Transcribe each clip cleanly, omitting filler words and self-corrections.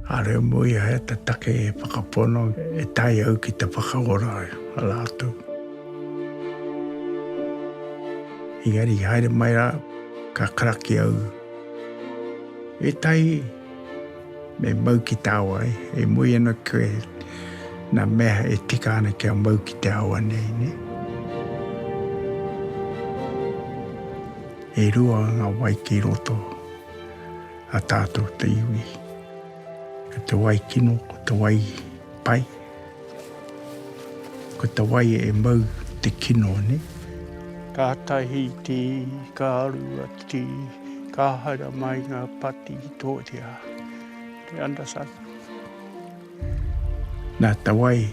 Are mo ia he te take e whakapono e tae au ki te whakaora a rātou. Engari haere mai rā, ka karaki au. Ētahi me mau ki te awa, e moe ana koe nā mea e tika ana kia mau ki te awa nei, nē. E rua ngā wai ki roto a tātou te iwi. Ko te wai kino, ko te wai pai. Ko te wai e mau te kino, nē. Ka tahi tī, ka rua tī, ka haere mai ngā pati tōrea. Te understand? Nā te wai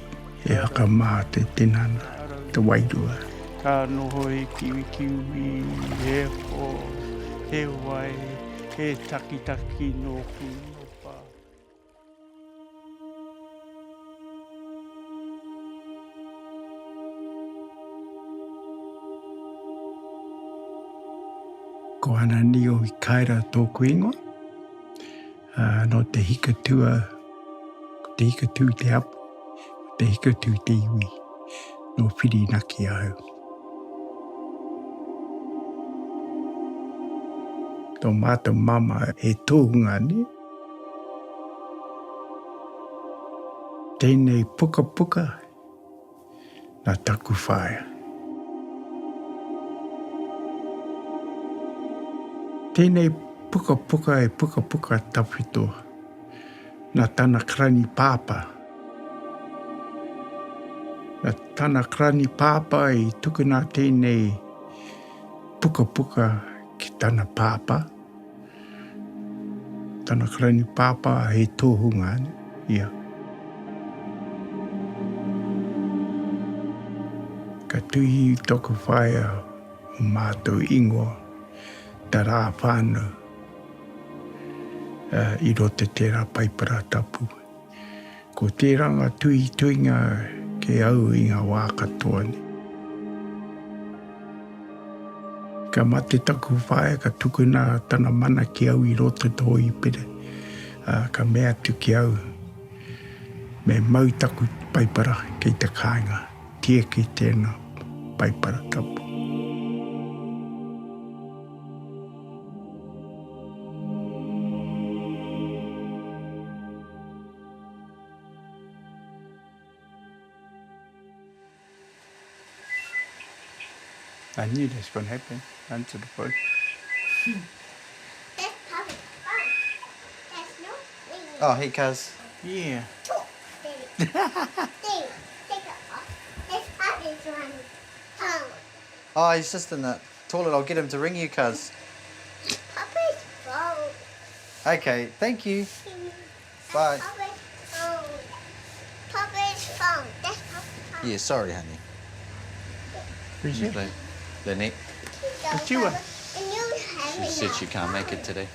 e whakamā te tinana, te wairua. Ka noho he kiwikiwi, he ho, he wai, he takitaki nōku pa. Ko Ananio Ikaira tōku ingoa. Nō Te Hikatua, ko Te Hikatū te hapū, ko Te Hikatū te iwi, nō Whirinaki ahau. Tō mātou māmā he tohunga, nē? Tēnei pukapuka nā taku whaea. Tēnei pukapuka e pukapuka tawhito nā tana karani pāpā. Nā tana karani pāpā i tukuna tēnei pukapuka ki tana pāpā. Tana karani pāpā he tohunga ia. Ka tuhi toku whaea o mātou ingoa, ta rā whānau, i roto tērā paipara tapu. Ko tērā ngā tuituinga ki au i ngā wā katoa nei. Ka mate taku whaea, ka tukuna tana mana ki au i roto i te hōhipera, ā, ka mea atu ki au, me mau taku paipara kei te kāinga, tieki tēnā paipara tapu. I knew this was going to happen. Answer the phone. That's probably fun. That's not ringing. Oh, hey, cuz. Yeah. Talk, Daddy. Daddy, take it off. That's Papa's one. Phone. Oh, he's just in the toilet. I'll get him to ring you, cuz. Papa's phone. Okay, thank you. Bye. Papa's phone. Papa's phone. That's Papa's phone. Yeah, sorry, honey. Who's it? Lynette. It's you. She said she can't make it today.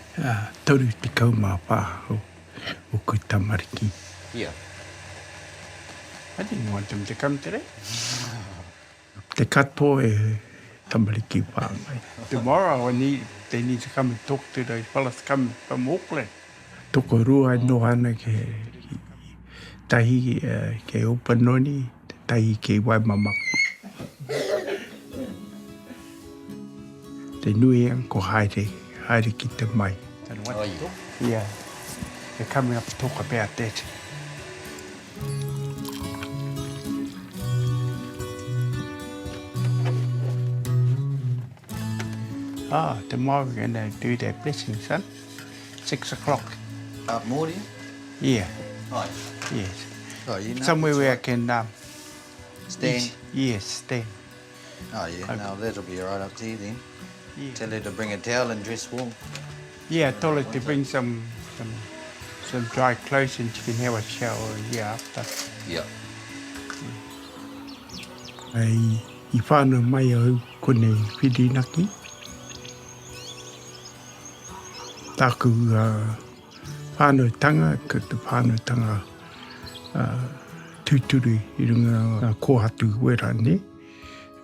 34 oku tamariki. Yeah. I didn't want them to come today. Te katoa e tamariki whāngai. Tomorrow I need, they need to come and talk to those fellas coming from Auckland. Tokorua e noho ana ki tahi kei Opononi, tahi kei Waimamako. Te nui ko haere, haere ki te mai. Oh, yeah. Yeah. They're coming up to talk about that. Ah, tomorrow we're going to do that blessing, son. 6 o'clock. Up Mordia? Yeah. Oh. Yes. Oh, you know. Somewhere where I can... Um, stand? Yes, stand. Oh, yeah. Okay. No, that'll be right up there then. Yeah. Tell her to bring a towel and dress warm. Yeah, I told her to bring some, some, some dry clothes and she can have a shower yeah, after. Yeah. I, i whānau mai au konei Whirinaki. Tāku uh, whānautanga, ko te whānautanga uh, tūturu i runga uh, kōhatu wera, ne?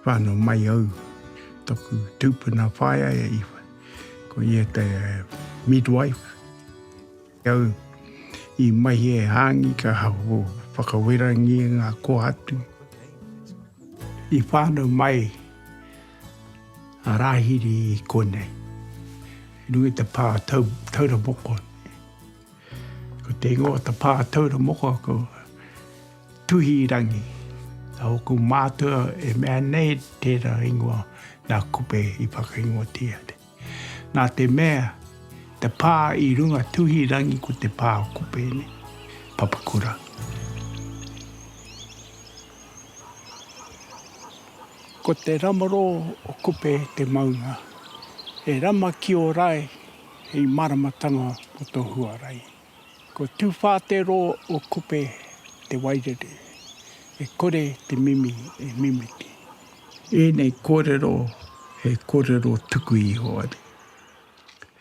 Whānau mai au taku tūpuna whaea i ko ia te midwife. Au. I mahi e hāngi ka whakawerangia ngā kōhatu. I whānau mai a Rāhiri i konei, i runga i te pā tauramoko. Ko te ingoa o te pā tauramoko ko Tuhirangi. Nā ōku mātua e mea nei tērā ingoa nā Kupe i whakaingoatia. Nā te mea, te pā i runga Tuhirangi ko te pā o Kupe nei, Papakura. Ko te ramarō o Kupe te maunga. E rama ki o rae hei maramatanga mo to huarai. Ko Tūwhāterō o Kupe te wairere, e kore te mimi e mimiti. Ēnei kōrero he kōrero tuku iho ana.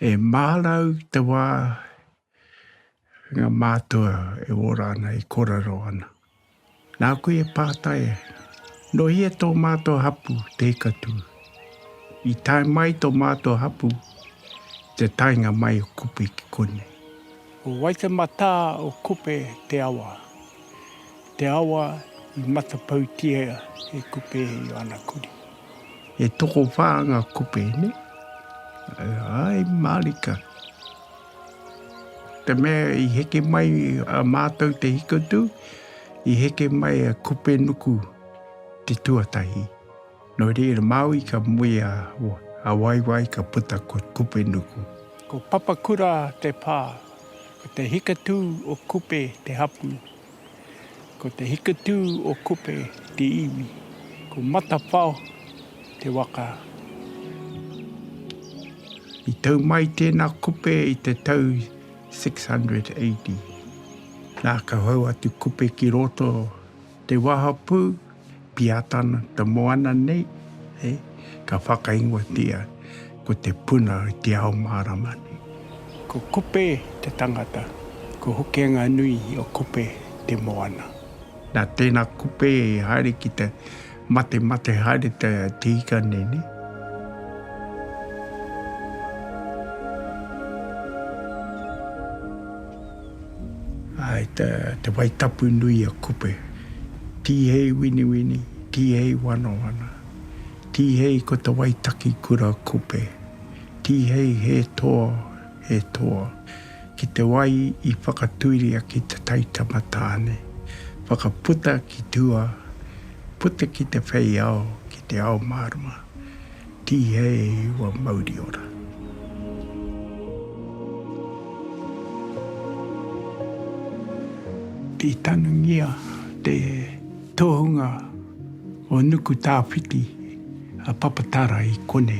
E mārau te wā ngā mātua e ora ana, e kōrero ana. Nāku e pātai, nō hea tō mātou hapū, Te Hikatū? I tae mai tō mātou hapū i te taenga mai o Kupe ki konei. Ko Waitematā o Kupe te awa. Te awa i matapautia e Kupe i ana kuri. He tokowhā ngā kupe, nē? Āe mārika. Te mea i heke mai a mātou te hikutū, i heke mai a Kupenuku te tuatahi. Nō reira, Māui ka moe a Waiwai ka puta ko Kupenuku. Ko Papakura te pā, ko te hikatū o Kupe te hapū, ko te hikatū o Kupe te iwi, ko Matawhao te waka. I tau mai tēnā kupe i te tau 600 AD. Nā, ka hou atu kupe ki roto te wahapū, Piatana, te moana nei, e, ka whakaingoatia ko te puna o te ao mārama nei. Ko Kupe te tangata, ko Hokianga-nui o Kupe te moana. Nā tēnā kupe i haere ki te matemate haere te ika nei, nē? Āe, te wai tapu nui a Kupe. Tīhei winiwini, tīhei wanawana. Tīhei ko te wai taki kura Kupe. Tīhei he toa, he toa. Ki te wai i whakatuiria ki te taitama tāne, whakaputa ki tua, puta ki te whei ao, ki te ao mārama, tīhei ua mauri ora. I tanungia te tohunga o Nukutāwhiti a Papatara i konei.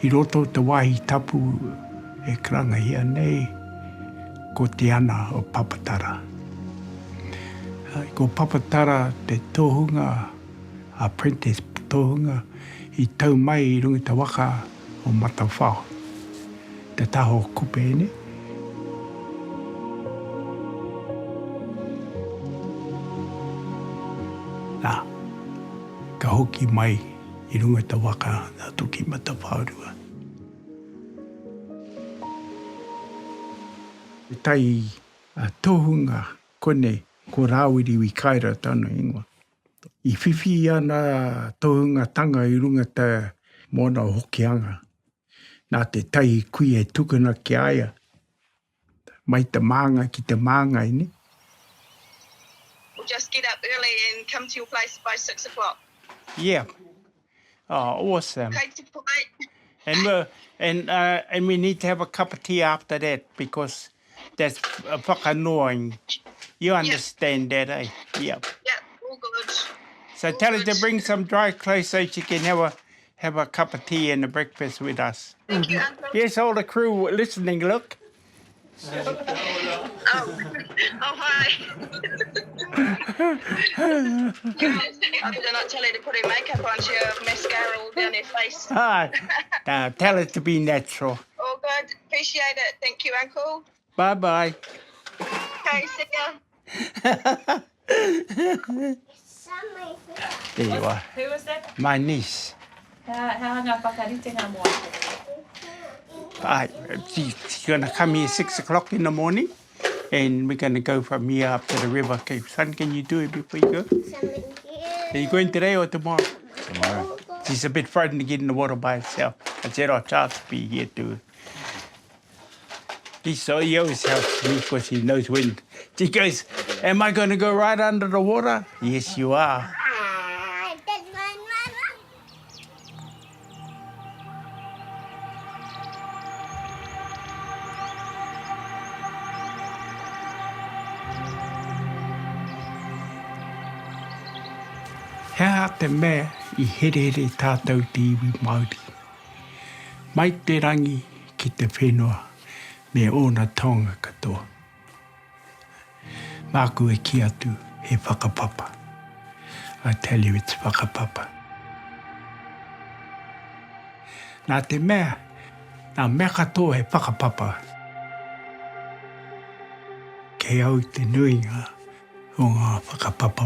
I roto o te wāhi tapu e karangahia nei ko te ana o Papatara. Ko Papatara te tohunga a Prentice tohunga i tau mai i runga i te waka o Matawhao, te taha o Kupe ne. Nā, ka hoki mai I runga i te waka a Toki Matawhaorua. Te tai tohunga konei, ko Rawiri Wikaira tana ingoa. I whiwhi ana tohungatanga i runga te moana o Hokianga. Nā te tai kui e tukuna ki a ia, Mai te māngai ki te māngai, ne? We'll just get up early and come to your place by 6 o'clock. Yeah. Oh, awesome. Kei te pai. And, we, and, uh, and we need to have a cup of tea after that because that's whakanoing. You understand yeah. that, eh? Yeah. Yeah, all good. So all tell good. her to bring some dry clothes so she can have a have a cup of tea and a breakfast with us. Thank you, Uncle. Yes, all the crew listening, look. Oh, oh hi. I better not tell her to put her makeup on. She'll have mascara all down her face. Hi. Now, tell her to be natural. All good. Appreciate it. Thank you, Uncle. Bye-bye. Okay, see ya. There you are. Who was that? My niece. He aha ngā whakaritenga mō āpōpō? Ai, she, she's going to come here 6 o'clock in the morning. And we're going to go from here up to the river. Okay, son, can you do it before you go? Are you going today or tomorrow? Tomorrow. She's a bit frightened to get in the water by herself. I said, oh, Charles will be here too. He, so he always helps me because he knows when. She goes, am I going to go right under the water? Yes, you are. Ah, that's my mama. He aha te mea i herehere tātou te iwi Māori? Mai te rangi ki te whenua me ōna taonga katoa. Māku e kī atu he whakapapa. I tell you it's whakapapa. Nā te mea, nā mea katoa he whakapapa. Kei au te nuinga o ngā whakapapa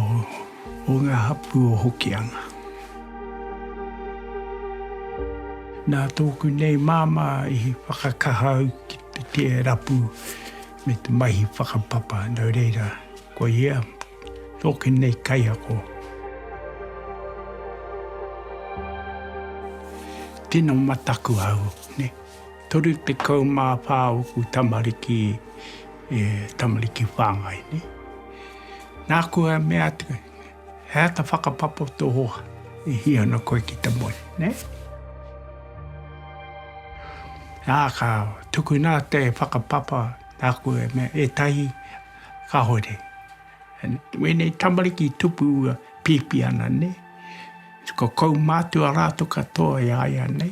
o ngā hapū o Hokianga. Nā tōku nei māmā i whakakaha au ki te rapu me te mahi whakapapa, nō reira, ko ia tōku nei kaiako. Tino mataku au, ne? 34 ōku tamariki, e tamariki whāngai, ne? Nāku e mea atu, he ata whakapapa tō hoa e hia ana koe ki te moe, ne? Ā, ka tukuna te whakapapa, nāku e mea, ētahi kāore. Wēnei tamariki i tupu pīpī ana, ne? Ko kaumātua rātou katoa i a ia nei.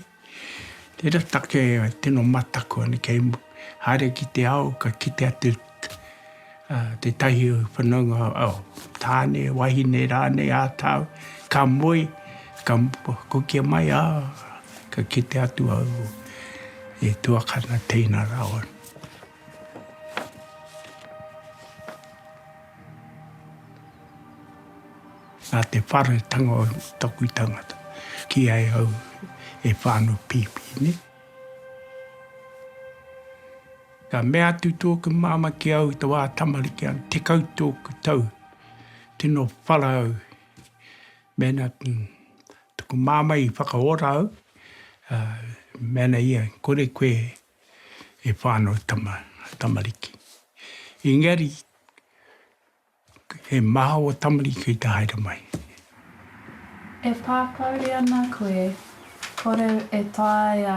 Tērā take e tino mataku ana kei haere ki te ao ka kite atu tētahi whanaunga tāne, wahine rānei ā tāu, ka moe, ka kokia mai, ā, ka kite atu au e tuakana teina rawa. Nā te wharetanga o taku tangata, kīhai au e whānau pīpī, nē. Ka mea atu tōku māmā ki au i te wā tamariki ana, 10 tōku tau, tino whara au. Mēnā taku māmā i whakaora au, mēnā ia, kore koe e whānau tama, tamariki. Engari, He maha o tamariki kei te haere mai. E pākauri ana koe, kore e taea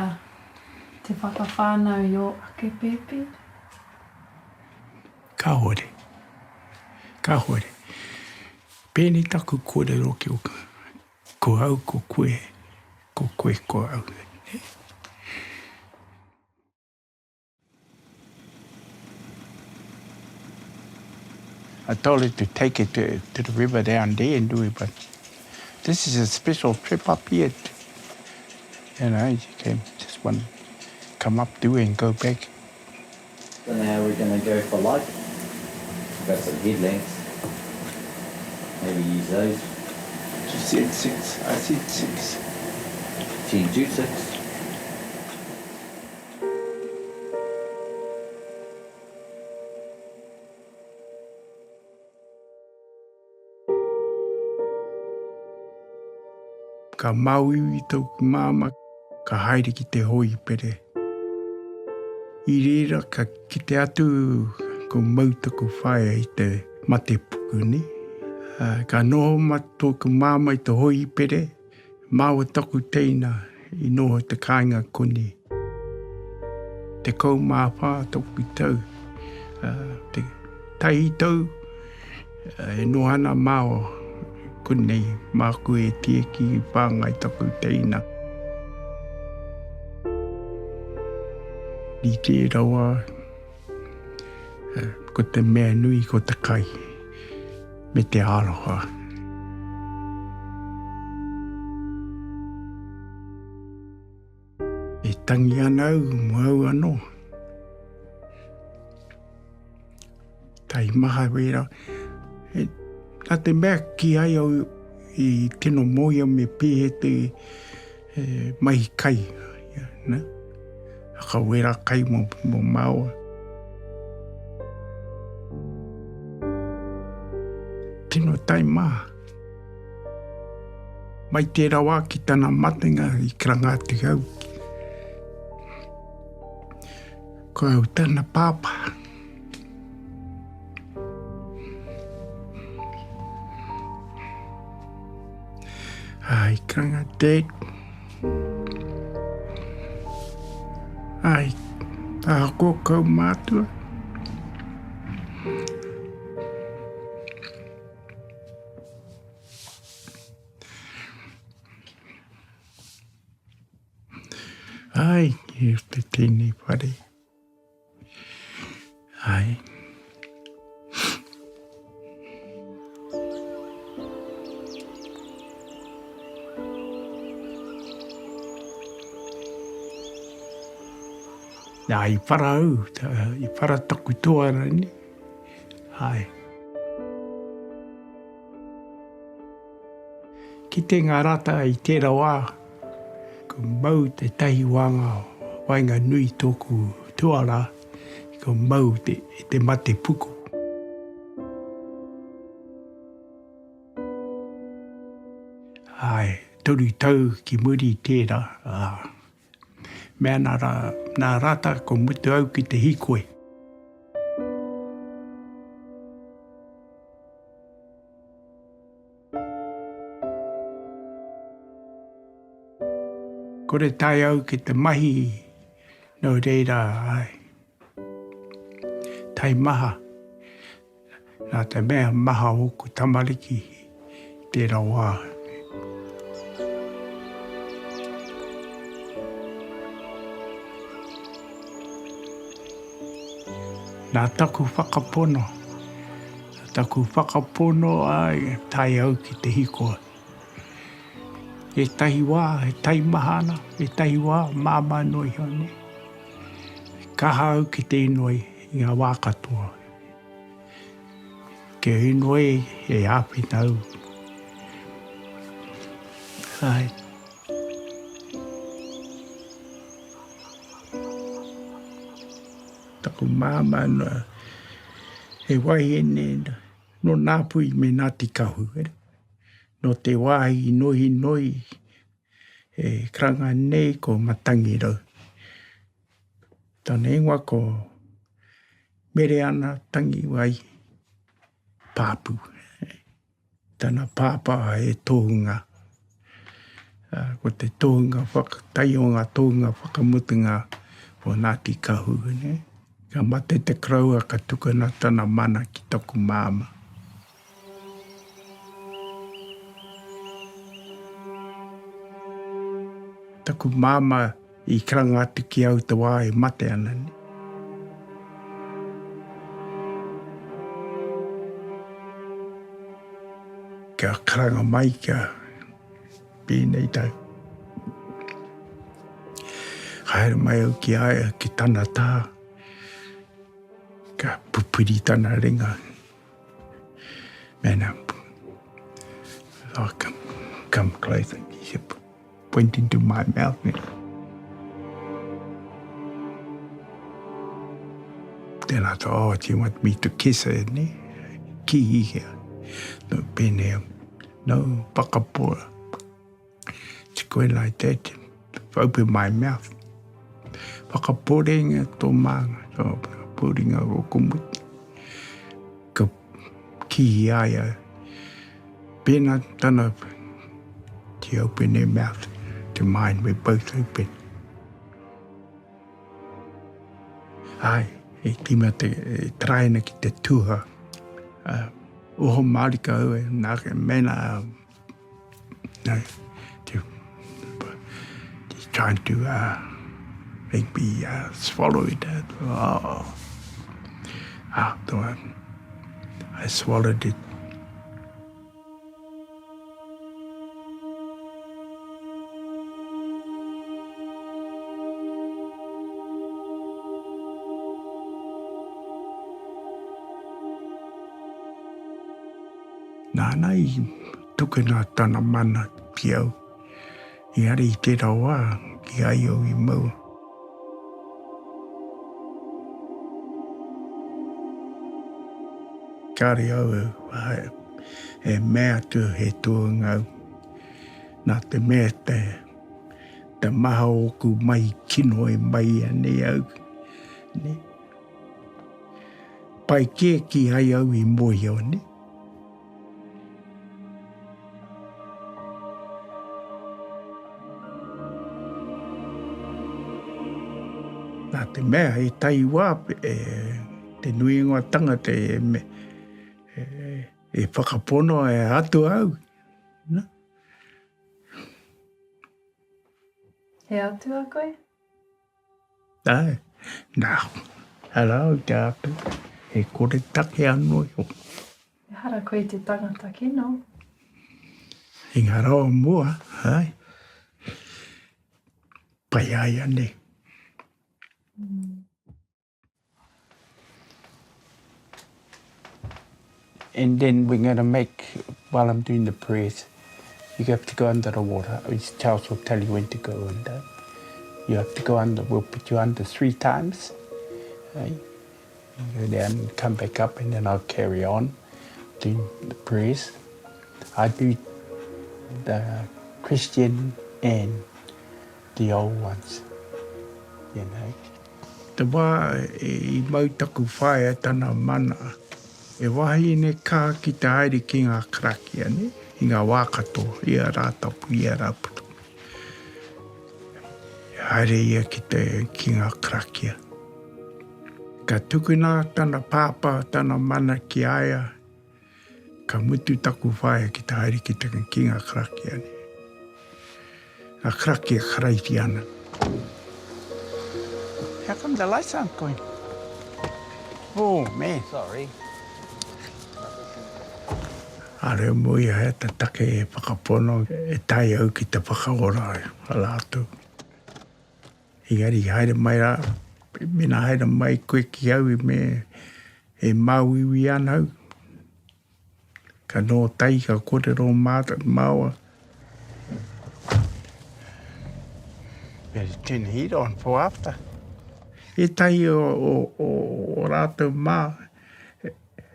te whakawhānau i ō ake pēpi? Kāore. Kāore. Pēnei taku kōrero ki ōku, ko au ko koe, ko koe ko au. I told her to take it to, to the river down there and do it, but this is a special trip up here. You know, you can just want to come up, do it and go back. So now we're going to go for light. We've got some headlamps. Maybe use those. She said 6. I said 6. 10 to 6. Ka māuiui tōku māmā, ka haere ki te hōhipere. I reira ka kite atu ko mau taku whaea i te mate puku, nē. Ka noho ma tōku māmā i te hōhipere, Māua taku teina i noho i te kāinga konei. 14 tōku tau, te tahi tau e noho ana māua konei, māku e tieki i whāngai taku teina. Rite rawa, ko te mea nui ko te kai. Me te aroha. E tangi ana au mo au ano. Taimaha wera. E, na te mea ki ai au i tino moia me pēhe te e, mahi kai. Ja, na? Whakawera kai mo, mo māua. Tino taimaha. Mai tērā wā ki tana matenga i karanga atu au. Ko au tana pāpā. Ai, karanga Dad. Ai, ahakoa kaumātua. Ai, ki te tēnei whare. Ai. Nā, i whara au, i whara taku toa rani. Ai. Kite ngā rata i tērā wā, ko mau tētahi wānga waenganui tōku tuarā, ko mau te, te mate puku. Āe, 3 tau ki muri i tērā, ā, mea nā rā, nā rata ko mutu au ki te hīkoi. Kore tae au ki te mahi, nō reira, āe, taimaha, nā te mea maha ōku tamariki i tērā wā. Nā taku whakapono, nā taku whakapono āe, tae au ki te hikoa. Ētahi wā he taimaha ana, ētahi wā māmā noa iho nei. Kaha au ki te inoi i ngā wā katoa. Kia inoi e āwhina au. Āe. Taku māmā noa, he wahine nō Ngāpuhi me Ngāti Kahu. Nō te wāhi nohinoi e karanga nei ko Matangirau. Tana ingoa ko Mereana Tangiwai Pāpu. Tana pāpā he tohunga. Ko te tohunga whakatai o ngā tohunga whakamutunga o Ngāti Kahu. Ka mate te koroua ka tukuna tana mana ki taku māmā. Taku māmā i karanga atu ki au te wā e mate ana. Kia karanga mai kia pēnei tau. Haere mai au ki a ia ki tana taha, ka pupuri tana ringa. Mēnā, oh, come, come closer, he said, pointing to my mouth. Then I thought, oh, do you want me to kiss her? Ne? Ki hea. No, pēnei, no, whakapora. It's going like that. Open my mouth. Whakaporenga tō māngai, tō whakaporenga o komuti. Ka kī i a ia, pēnā tana to open her mouth, to mine, we're both open. Ai, i tīmata e try ana ki te tuha. Uh, oho mārika au e, nā, mēnā No, to, he's trying to uh, make me uh, swallow it. Oh. After I, I swallowed it. Nāna i tukuna tana mana ki au, engari i tērā wā, kīhai au i mau. Kāre au e e mea atu he tohunga au. Nā te mea te, te maha o ōku mahi kino e mahia nei au, nē. Pai kē kīhai au i mōhio, nē. Nā te mea he taiwā e, te nuinga o tangata e, e, e whakapono e atua au. Na? He atua koe? Āe, nā, ara au te atua, he koretake anō iho. Ehara koe i te tangata kino. I ngā rā o mua, āe, pai āianei. And then we're going to make, while I'm doing the prayers, you have to go under the water. Charles will tell you when to go under. You have to go under, we'll put you under three times. Right? You go down and come back up and then I'll carry on doing the prayers. I do the Christian and the old ones, you know. Te wā i mau taku whaea tana mana, he wahine kaha ki te haere ki ngā karakia, nē, i ngā wā katoa, ia Rātapu, ia Rāputu. Haere ia ki te, ki ngā karakia. Ka tukuna tana pāpā tana mana ki a ia, Ka mutu taku whaea ki te haere ki te ki nga karakia nei. Nga karakia Karaitiana. How come the lights aren't going? Oh man. Sorry. Are mo ia he te take e whakapono e tae au ki te whakaora a ratou. Engari haere mai ra, mena haere mai koe ki au i me E māuiui ana au. Ka noho tahi, ka kōrero māua. Better turn the heat on for after. Ētahi o rātou mā,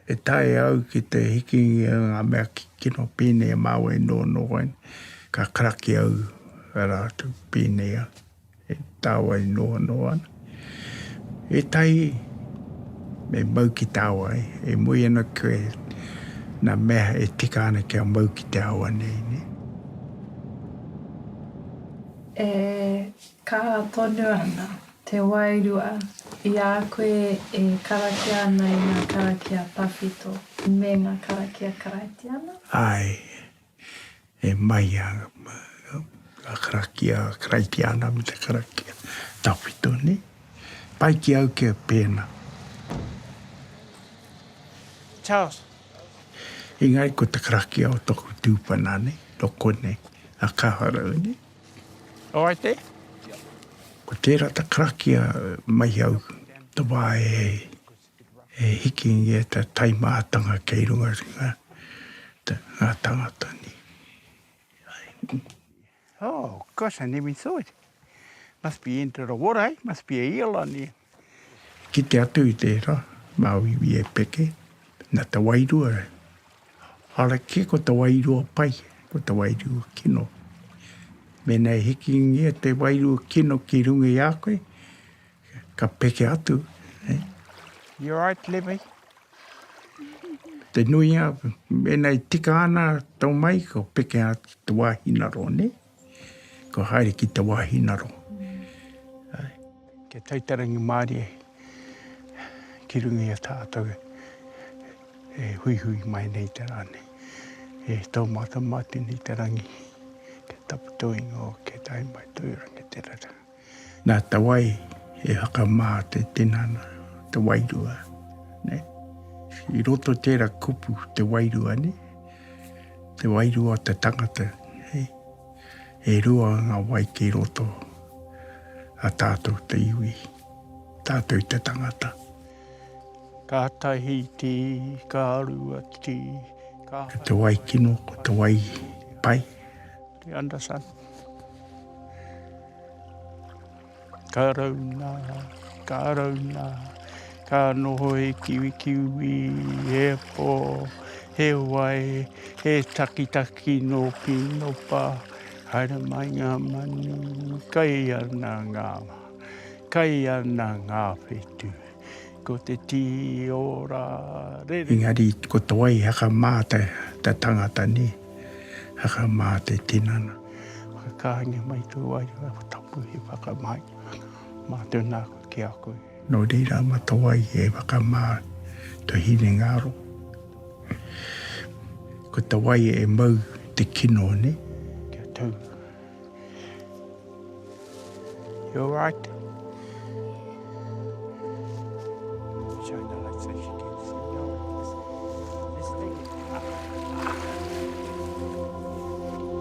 e taea au ki te hiki i ngā mea kino pēnei a māua e nohonoho ai, ka karakia au a rātou pēnei au. E tāwai noa noa ana. Ētahi me mau ki te awa, e moe ana koe nā mea e tika ana kia mau ki te awa nei, nē. E kaha tonu ana te wairua i a koe e karakia ana i ngā karakia tawhito me ngā karakia Karaitiana? Āe, E mai a karakia Karaitiana me te karakia tawhito, ne? Pai ki au kia pēnā. Charles. Engari ko te karakia o toku tūpana, ne? No konei, a Kaharau, ne? All right there? Ko tērā te karakia mai au, te wā e E hikingia te taimahatanga kei runga ngā tangata nei. Oh gosh, I never saw it. Must be into the water, eh? Must be a eel on there. Kite atu i tērā, māuiui e peke, nā te wairua. Ara kē ko te wairua pai, ko te wairua kino. Mēnā e hikingia te wairua kino ki runga i a koe, Ka peke atu. You alright, Libby? Te nuinga, mēnā e tika ana tō mai, ka peke atu ki te wāhi ngaro, nē? Ka haere ki te wāhi ngaro. Kia tau te rangimārie ki runga i a tātou e huihui mai nei te rā nei. E tō mātou mātu nei te rangi, kia tapu tō ingoa, kia tae mai tō rangi te rara. Nā te wai e whakamā te tinana, te wairua, nē. I roto tērā kupu, te wairua, nē. Te wairua o te tangata, nē. E rua ngā wai ki roto a tātou te iwi, tātou te tangata. Ka tahi tī, ka rua tī, ka. Ko te wai kino, ko te wai pai. Te Anderson. Ka rauna, ka rauna, ka noho he kiwikiwi, he po, He wai, he takitaki nōki nopa, haere mai ngā manu, kai ana ngā, kai ana ngā whetū. Ko te tī ora rere. Engari ko te wai hakamā te tangata nē, hakamā te tinana. Whakakāngia mai tō wairua tapu he whakamā mātou nā koe ki a koe. Nō reira ma te wai e whakamā to hinengaro. Ko te wai e mau te kino nē. Kia tau. You alright? Shine the light so she can see. No, this thing.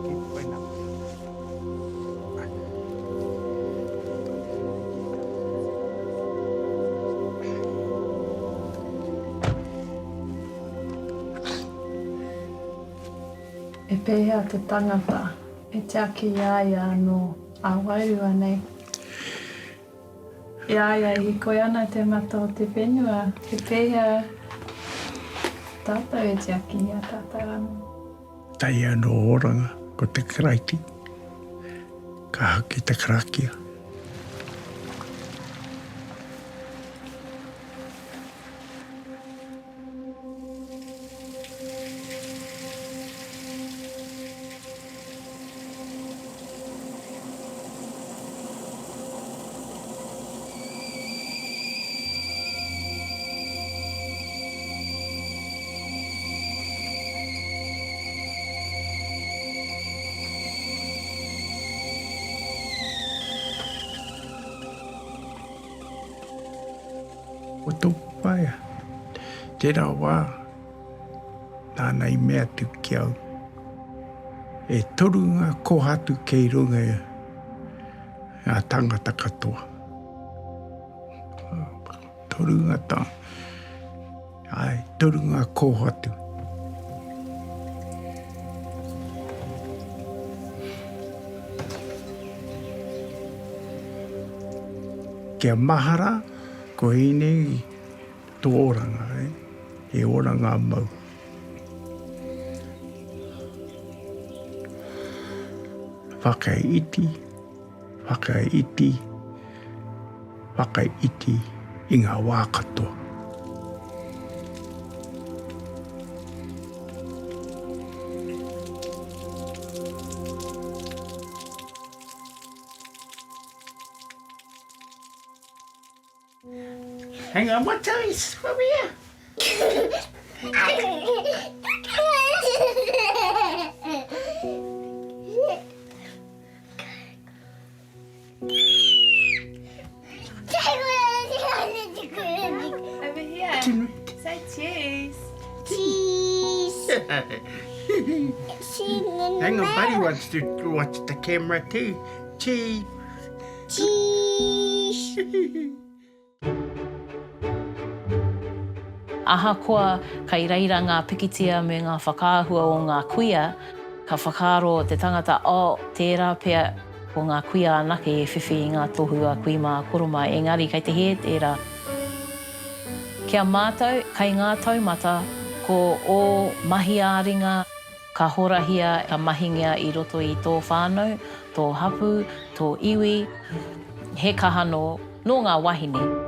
Keep going up. E pēhea te tangata e tiaki i a ia anō ā-wairua nei? I a ia e hīkoi ana i te mata o te whenua, he pēhea tātou e tiaki i a tātou anō? Tae anō oranga ko te Karaiti, ka haki te karakia. Ko tōku whaea, tērā wā, nāna i mea atu ki au, e toru ngā kōhatu kei runga i ngā tāngata katoa. Toru ngā tā, āe, toru ngā kōhatu. Kia mahara, ko ēnei tō oranga, eh? He oranga mau. Whakaiti, whakaiti, whakaiti i ngā wā katoa. Hang on, what toys? Over here. Over here. Say cheese. Cheese. Hang on, Buddy wants to watch the camera too. Cheese. Cheese. Ahakoa kei reira ngā pikitia me ngā whakaahua o ngā kuia, ka whakaaro te tangata, oh, tērā pea ko ngā kuia anake e whiwhi i ngā tohu a kui mā, a koro mā, engari kei te hē tērā. Ki a mātou, kei ngā taumata, ko ō mahi ā-ringa, Ka horahia, ka mahingia i roto i tō whānau, tō hapū, tō iwi, he kaha nō, nō ngā wahine.